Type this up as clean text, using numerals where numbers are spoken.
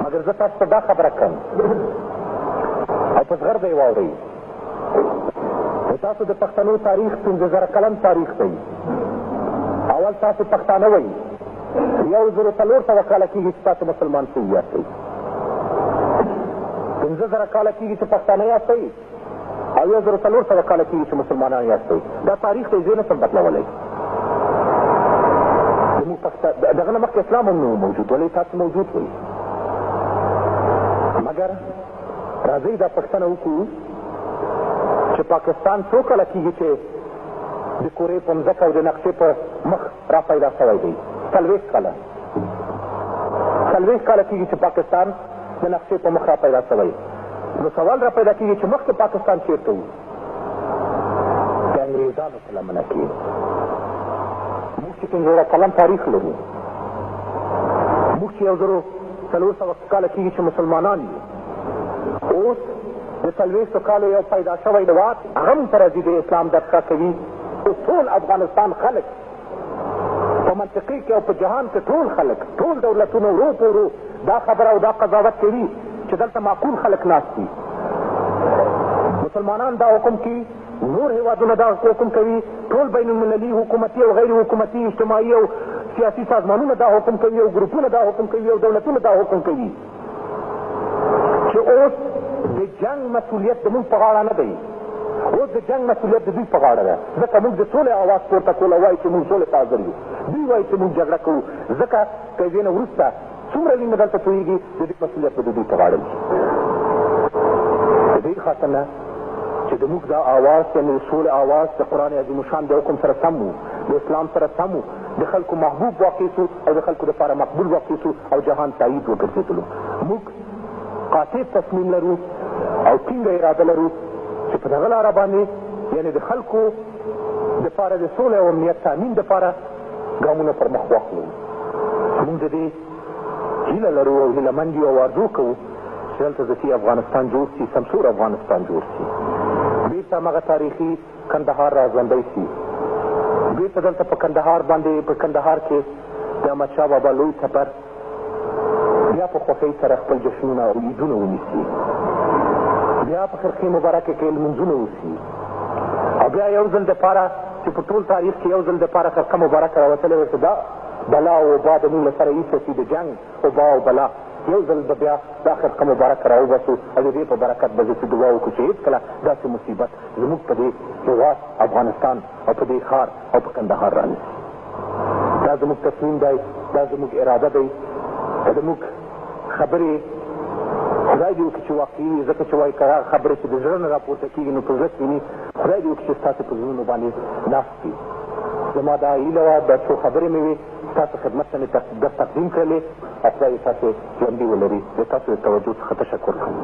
مګر زه تاسو ته دا خبره کوم او په زغرده یې واورئ، د تاسو د پښتنو تاریخ 5000 کلن تاریخ دی. اول تاسو پښتانه وئ، 1400 کاله کېږي چې تاسو مسلمان شوي یاستئ. 5000 کاله کېږي چې پښتانه یاستئ او 1400 کاله کېږي چې مسلمانان یاستئ. دا تاریخ دی، زه یې نه شم بدلولی. زموږ دغه نه مخکې اسلام هم نه و موجود، ولې تاسو موجود وئ. مګر راځئ دا پوښتنه وکړو چې پاکستان څو کاله کېږي چې د کورې په مځکه او د نقشې په مخ را پیدا شوی دی؟ 40 کاله. 40 کاله کېږي چې پاکستان د نقشې په مخ را پیدا شوی. نو سوال را پیدا کېږي چې مخکې پاکستان چېرته و؟ د انګرېزانو په لمنه کې. موږ چې 5000 کلن تاریخ لرو، موږ چې 1400 کاله کېږي چې مسلمانان یو، اوس د 40 کالو یو پیدا شوی هېواد هغه هم ته راځي د اسلام درس راکوي. اوس ټول افغانستان خلک په منطقې کې او په جهان کې ټول خلک، ټول دولتونه ورو په ورو دا خبره او دا قضاوت کوي چې دلته معقول خلک ناست دي. مسلمانان دا حکم کوي، نور هېوادونه دا حکم کوي، ټول بین المللي حکومتي او غیر حکومتي اجتماعي او سیاسي سازمانونه دا حکم کوي او ګروپونه دا حکم کوي او دولتونه دا حکم کوي چې اوس د جنګ مسؤلیت د موږ په غاړه نه دی، اوس د جنګ مسؤلیت د دوی په غاړه ده. ځکه موږ د سولې اواز پورته کول او وایو چې موږ سولې ته حاضر یو، دوی وایي چې موږ جګړه کوو. ځکه که دې نه وروسته څومره وینه دلته تویېږي، د دې مسؤلیت به د دوی په غاړه وي. د دې خاطر نه چې د موږ دا اواز، یعنې د سولې اواز، د قرآن عظیم الشان د حکم سره سم و، د اسلام سره سم و، د خلکو محبوب واقع سو او د خلکو دپاره مقبول واقع سو او جهان تایید وګرځېدلو. موږ قاطع تصمیم لرو او ټینګه اراده لرو چې په دغه لاره باندې، یعنې د خلکو دپاره د سولې او امنیت تامین دپاره ګامونه پر مخ واخلو. موږ د دې هیله لرو او هیله مند یو او ارزو کوو چې دلته ذکي افغانستان جوړ سي، سمسور افغانستان جوړ سي، بېرته همغه تاریخي کندهار را ژوندی سي، بېرته دلته په کندهار باندې، په کندهار کې د احمدشاه بابا لوی ټپر بیا په خوښۍ سره خپل جشنونه او عیدونه ونیسي، بیا په خرقې مبارکې کې لمونځونه وسي، او بیا یو ځل دپاره چې په ټول تاریخ کې یو ځل دپاره خرقه مبارکه راوتلې وه چې دا بلا او وبا د موږ له سره ایسته سي، د جنګ وبا او بلا، یو ځل به بیا دا خرقه مبارکه راوباسو او د دې په برکت به زه دعا وکړو چې هېڅکله داسې مصیبت زموږ په دې هېواد افغانستان او په دې ښار او په کندهار رانه سي. دا زموږ تصمیم دی، دا زموږ اراده دی. که زموږ خبرې خدای دې وکړي چې واقعي وي، ځکه چې وایي که هغه خبرې چې د زړه نه راپورته کېږي نو په زړه کښېني، خدای دې وکړي چې ستاسو په زړونو باندې ناست وي. زما دا هیله وه، دا څو خبرې مې وې ستاسو خدمت ته مې در تقدیم کړلې او خدای دې تاسې ژوندي ولري. د تاسو د توجه څخه تشکر کوم.